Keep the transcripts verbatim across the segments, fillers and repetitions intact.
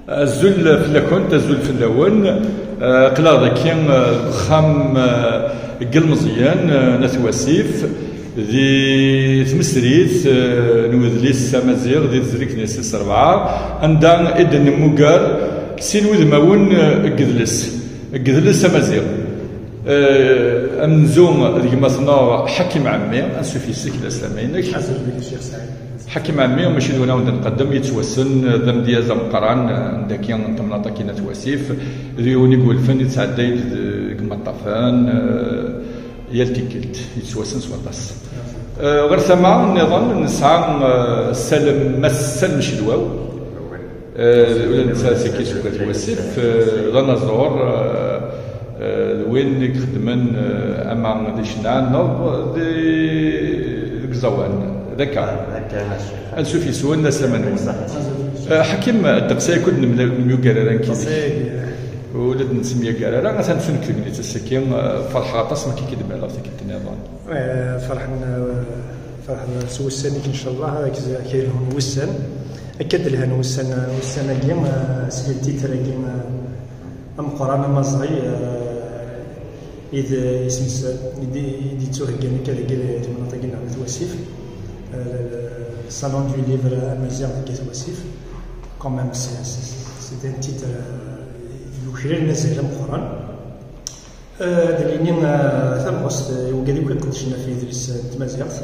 Azul fell-akent, azul fell-awen. Eh, aql-aɣ dagi, eh, deg uxxam, eh, n yilmeẓyen, eh, n At Wasif, di tmesrit, eh, n udlis amaziɣ, di tezrigt n Yessis Rebɛa, anda i d-nemmuger sin wudmawen, eh, n yedles, n yedles amaziɣ. Eh, amenzu d gma-tneɣ Ḥakim Ɛemmi, ansuf yes-k, la slama-inek. Azul fell-ak, Ccix Saɛid. Ḥakim Ɛemmi, mačči d win ara wen-d-nqeddem, yettwassen d amedyaz ameqqran, eh, n dagi n temnaḍt-agi n At Wasif, d yiwen i iwulfen yettɛedday-d deg imaṭṭafen, eh, yal tikkelt, yettwassen s waṭas. Eh, ɣer tama nniḍen, nesɛa, eh, Salem, Mass Salem Celwaw. Eh, ula d netta seg iseggat wasif, eh, d anaẓur, eh, eh, d win i ixeddmen, eh, ama di ccna neɣ di, deg uẓawan. D akka. Ansuf yes-wen, la slama-nwen. Eh, Ḥakim, ddeqs ay kud nemla-, nemyugar ara nekk yid-k. Ula d nettemyagar ara, atan ttun tegnit ass-agi, eh, ferḥeɣ aṭas ma k-id-mlaleɣ tikkelt nniḍen. Eh, ferḥen, eh, Ferḥen s wussan-ik, ncallah, ad k-, ad k-lhun wussan. Akka d-lhan wussan, wussan-agi, eh, s le titre-agi, eh, ameqqran, amaẓay, eh, i d, isem-s, i d, i d-yettuheggan akka deg temnaḍt-agi n At Wasif, eh, le Salon du Livre Amaziɣ deg At Wasif. Quand même, c'est, c'est, c'est un titre, eh, yuklalen azal ameqqran. Eh, ad d-nini, eh, tabɣest, eh, i wigad akk iqeddcen ɣef yidles, eh, n tmaziɣt.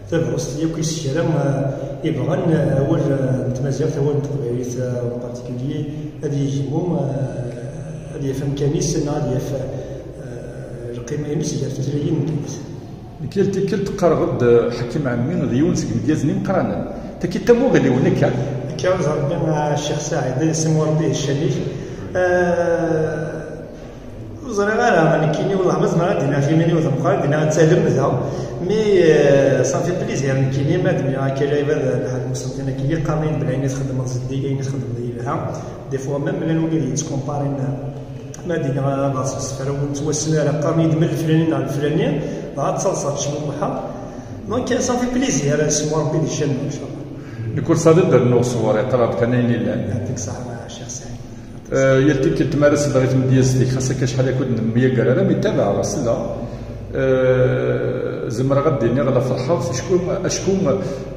Tabɣest yakk i s kra, eh, ibɣan, eh, awal, eh, n tmaziɣt, awal n teqbaylit, eh, en particulier, ad yegmu, eh, ad yaf amkan-is, neɣ ad yaf, eh, lqima-ines gar tutlayin n ddunit. Nekk yal tikkelt qqareɣ-d, eh, Ḥakim Ɛemmi d yiwen seg imedyazen imeqqranen. Taki d tamuɣli-w nekk, ah. Akka, ẓer Rebbi, eh, Ccix Saɛid, s mu Rebbi d ccan-ik. Eh, Ur ẓriɣ ara, nekkini, wellah, ma zemreɣ ad d-iniɣ timin-iw d meqqar, ad d-iniɣ ad talemdeɣ. Mi, euh, ça me fait plaisir, nekkini, ma d-mliɣ akka live ad lḥal musentin akka, qqaren-iyi-d belli ayen i txeddmeḍ zeddig, ayen i txeddmeḍ yelha. Des fois, même llan wid i d-yettkumparin, ma d-iniɣ ad ɣer sefra ur nettwassen ara, qqaren-iyi-d ma leflani neɣ leflani, dɣa d taḍsa tecmumeḥ. Donc, ça me fait plaisir, s mu Rebbi d ccan, inchallah. Nekk ur sɛiɣ ad d-rnuɣ ṣṣwar, iqrar-d kan ayen yellan. Yɛṭik ṣṣeḥḥa, Ccix Saɛid. Eh, yal tikkelt mi ara selleɣ i tmedyazt-ik, xas akka acḥal akk ur d-nemyager ara, mi ttabaɛeɣ, selleɣ, eh, zemreɣ ad d-iniɣ la ferḥeɣ, acku, acku,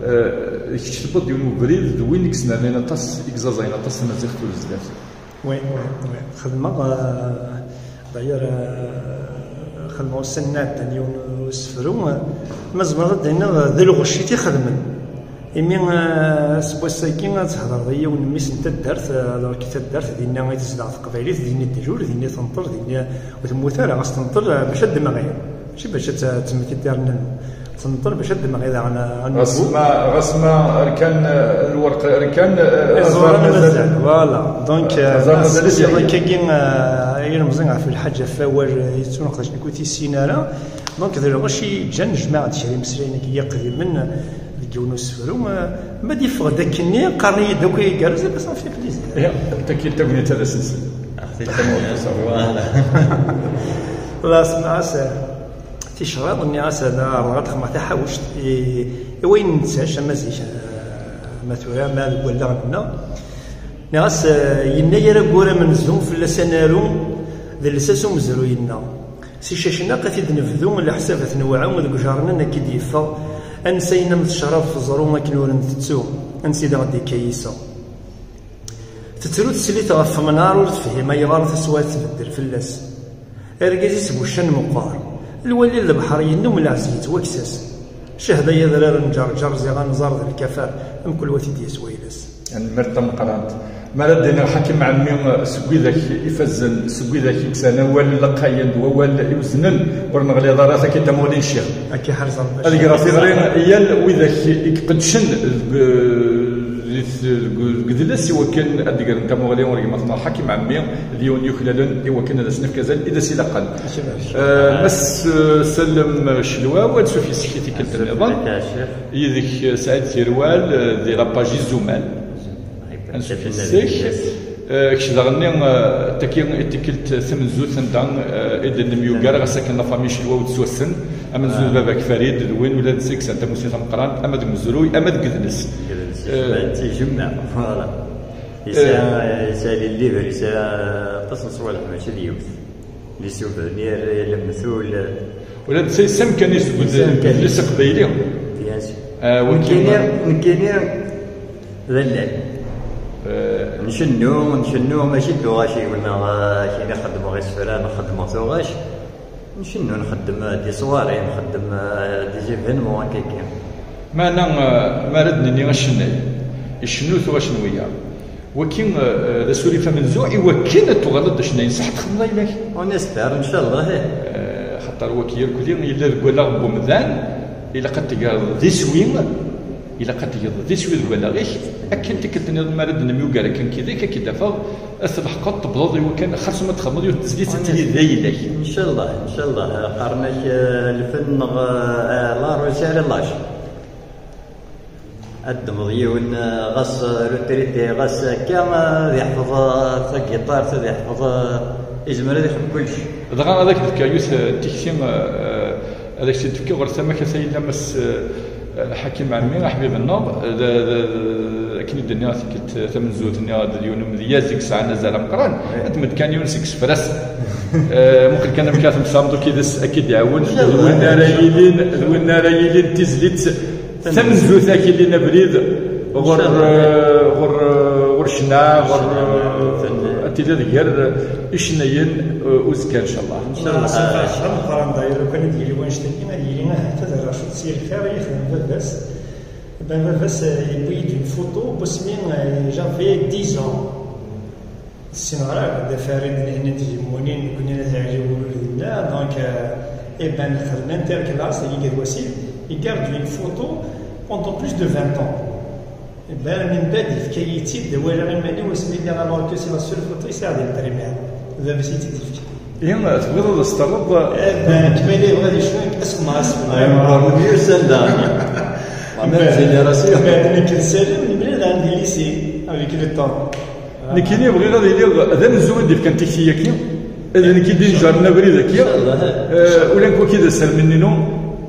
eh, kečč tewwiḍ-d yiwen ubrid d win i yesnernan aṭas, i yeẓẓaẓayen aṭas tamaziɣt ur zdat. Oui, oui, oui. Xedmeɣ, eh, d'ailleurs, eh, xedmeɣ ussan-nni iɛeddan yiwen usefru, eh, ma zemreɣ ad d-iniɣ, eh, d lɣecc i t-ixedmen. Imi, eh, aseggas-agi ad thedreḍ i yiwen n mmi-s n taddart, eh, alors que taddart dinna i tezdeɣ teqbaylit, dinna i d-tlul, dinna i tenṭel, dinna ur temmut ara, ɣas tenṭel, eh, bac ad d-temɣi. Mačči bac ad t-, temmet i tirnen. Tenṭel bac ad d-temɣi daɣen, eh, à nouveau. Ɣas ma, ɣas ma rkan, eh, lwerq rkan, eh, iẓuran aẓar mazal. Mazal, voilà. Donc, eh, aẓar mazal, ass-agi, eh, ilemẓi ɣef lḥaǧa ɣef wawal, eh, yettuneqdec nekk ur t-yessin ara. Donc, d lɣecc i yeǧǧan jmaɛ-d kra imeslayen-agi iqdimen deg yiwen usefru. Eh, ma d-yeffeɣ-d akkenni, qqaren-iyi-d akk igerrez, ça me fait plaisir. Ih, taki d tagnit ad as-nsel. Ah, c'est tellement ça, voilà. Voilà, semmeɛ-as, eh, ticraḍ, nniɣ-as ad ɛerḍeɣ ad xedmeɣ taḥawect i, i wayen nettac, ama zik, eh, ama tura, ama deg wallaɣ-nneɣ. Nniɣ-as, eh, yennayer ayyur amenzu, fell-as ad naru, d lsas umezruy-nneɣ. Si Cacnaq ad t-id-nebdu, leḥsabat n uɛum deg ujernan akka i d-yeffeɣ, ansayen am tecraḍ f ẓru akken ur ntettu, ansi daɣ d-ikka yiseɣ. Tettru teslit ɣef umnar ur tefhim ayɣer taswiɛt tbeddel fell-as. Argaz-is bu ccan meqqar, lwali n lebḥer yennum leɛzez yettwakkes-as. Cehda adrar n Ǧerǧer ziɣ anẓar d lkafar, mkul wa t-id-yas wayla-s. Tanemmirt tameqqrant. Mi ara d-iniɣ Ḥakim Ɛemmi seg widak ifazen, seg widak i yekksen awal lqayen d wawal iweznen, ur neɣliḍ ara, taki d tamuɣli n ccix. Akka ḥerzeɣ. Ad greɣ tiɣri i yal widak i iqeddcen deg, deg, deg, deg udlis i wakken ad d-gren tamuɣli ɣer gma-tneɣ Ḥakim Ɛemmi, d yiwen yuklalen i wakken ad as-nefk azal i d as-ilaqen. Eh, Mass, eh, Salem Celwaw, ansuf yes-k i tikkelt nniḍen. Yid-k, eh, Saɛid Tirwal, eh, di la page Izumal. Ansuf yes-k. Eh, kečč daɣen-nni, eh, taki i tikkelt tamenzut anda, eh, i d-nemyugar, ɣas akken la famille Celwaw tettwassen, amenzu d baba-k Farid, d win ula d seg-sen tamussni tameqqrant, ama deg umezruy, ama deg udles. Deg udles, eh, tijemma, voilà. Yesɛa, yesɛa les livres, yesɛa aṭas n ṣṣwalḥ, mačči d yiwet. Les souvenirs, lemtul. Ula d sayes amkan yesbedd. Sayes amkan. Adlis aqbayli. Bien sûr. Ah, wagi nekkini, nekkini d allal. Eh. Ncennu, ncennu, mačči d tuɣac i wala, ah, kini xeddmeɣ isefra, xeddmeɣ tuɣac. Ncennu, nxeddem, eh, des soirées, nxeddem, eh, des événements akkagi. Meɛna, eh, mi ara d-nini acennay, icennu tuɣac n wiyaḍ. Waki, eh, d asurif amenzu i wakken ad tuɣaleḍ d acennay. Nṣeḥ txedmeḍ ayla-k? On espère, ncallah, ih. Eh, xaṭer waki irkelli yella deg wallaɣ n wemdan, ilaq ad tgeḍ d iswi, ilaq ad tgeḍ d iswi deg wallaɣ-ik, akken tikkelt nniḍen mi ara d-nemyugar akken kidek, ad k-id-afeɣ, ad tleḥqeḍ, tewwḍeḍ i wakken xersum ad txedmeḍ yiwet n tezlit ad tili d ayla-k. Ncallah, ncallah, qqaren-ak, eh, lfen neɣ, eh, l'art c'est l'âge. Ad ddmeḍ yiwen, eh, ɣas, eh, retraité, ɣas akka, eh, ad yeḥfeḍ, eh, tagiṭart, ad yeḥfeḍ, eh, izmer ad ixdem kullec. Dɣa ad ak-d-fkeɣ yiwet, eh, n tikti, eh, ad ak-tt-id-fkeɣ ɣer tama-k, ata yella Mass, eh, Lḥakim Ɛemmi, aḥbib-nneɣ, d, d, d, akken i d-nniɣ tikkelt tamenzut-nni, d yiwen umedyaz i yesɛan azal ameqqran, ad d-medd kan yiwen seg isefra-s. Eh, muqel kan amek ara temsarmeḍ akid-s, ad k-id-iɛawen, d win ara yilin, d win ara yilin d tizlit tamenzut, ad k-ilin abrid ɣer, eh, ɣer, eh, ɣer ccna, ɣer, eh, ad tiliḍ gar icennayen, eh, uzekka, ncallah. Ncallah. Ameqqran, d'ailleurs, lukan ad yili wanect-agi, ad yili ahat ad rreɣ cwiṭ si lxir i yexdem baba-s. Ben, baba-s, eh, yewwi-yi-d une photo n wasmi, eh, j'avais dix ans. Ssineɣ ara d afarid n lehna n tgemmunin, nekkni la teɛjib ula d nna, donc, eh, eh ben, nexdem interclasse, dagi deg At Wasil, i garde une photo pendant plus de vingt ans. Eh ben, min bad yefka-yi-tt-id, walaɣ iman-iw asmi lliɣ à l'orchestre, c'est la seule photo i sɛiɣ di lprimaire. D baba-s i tt-id-yefka. Ihi, tebɣiḍ ad as-terreḍ? Eh ben, kemmini yebɣa ad yecnu, asma, asma. Ay, mṛaḥ, myussan daɣen. La même génération. Ben, nekk d Salim, nemlal daɣen di lycée, avec le temps. Nekkini bɣiɣ ad iliɣ d amenzu i d-ifkan tikti-agi, d nekk i d-inejren abrid-agi. Inchallah. Eh, ula d nekk waki d asermin-inu,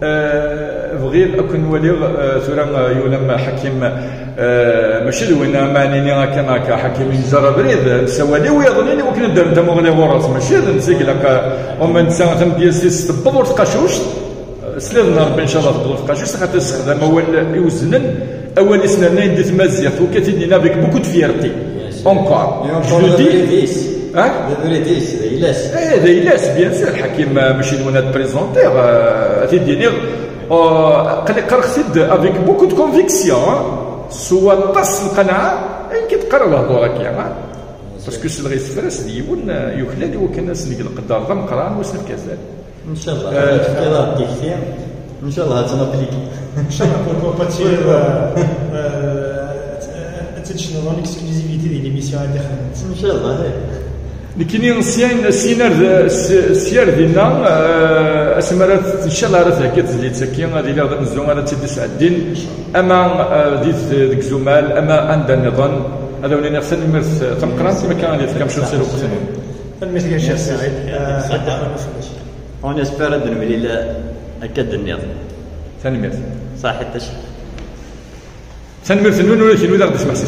eh, bɣiɣ ad ken-waliɣ, eh, tura, eh, yulam Ḥakim, eh, mačči d win, ma nini akka, akka, Ḥakim injer abrid, eh, nessawal i wiyaḍ-nni, i wakken ad d-rren tamuɣli ɣur-s, mačči d netta i ilaq, eh, uma netta tamedyazt-is tewweḍ ɣer tqacuct, Sliɣ n Rebbi, ncallah, tewweḍ tqacuct, xaṭer tessexdam awal iweznen, awal isnernayen di tmaziɣt, wekka t-id-nini avec beaucoup de fierté. Bien sûr. Encore. Et encore, je le dis. D abrid-is. Hein? D abrid-is, d ayla-s. Eh, d ayla-s, bien sûr, Ḥakim, eh, mačči d win ad présenter, eh, ad t-id-iniɣ, eh, aql-i qqareɣ-t-id avec beaucoup de conviction, hein? S waṭas n lqanɛa, ayen i d-qqareɣ lehdur-agi, hein? Parce que selleɣ i isefra-s d yiwen, eh, yuklal i wakken ad s-neg lqedder d ameqqran, u s-nefk azal. Ncallah, eh, ad tefkiḍ-aɣ-d tikti. Ncallah, ad tt-napliki. Ncallah, pourquoi pas, tu, euh, euh, ad tt-tecnuḍ en exclusivité di l'émission ad ixdem. Ncallah, eh. Nekkini syin, syin ar d, s-, sya ar dinna, eh, asmi ara t-, ncallah ara theggiḍ tezlit-agi, ad iliɣ d amenzu ara tt-id-isɛeddin, ama, eh, di, deg Zumal, ama anda nniḍen, ad awen-iniɣ tanemmirt, eh, tameqqrant, ma kan ad yefk amcum s lweqt-nwen. Tanemmirt-ik a Ccix Saɛid. Eh, on espère ad nemlil akka d-tenniḍ. Tanemmirt. Ṣaḥit a Ccix. Tanemmirt-nwen ula d kenwi d aɣ-d-tesmeḥsis.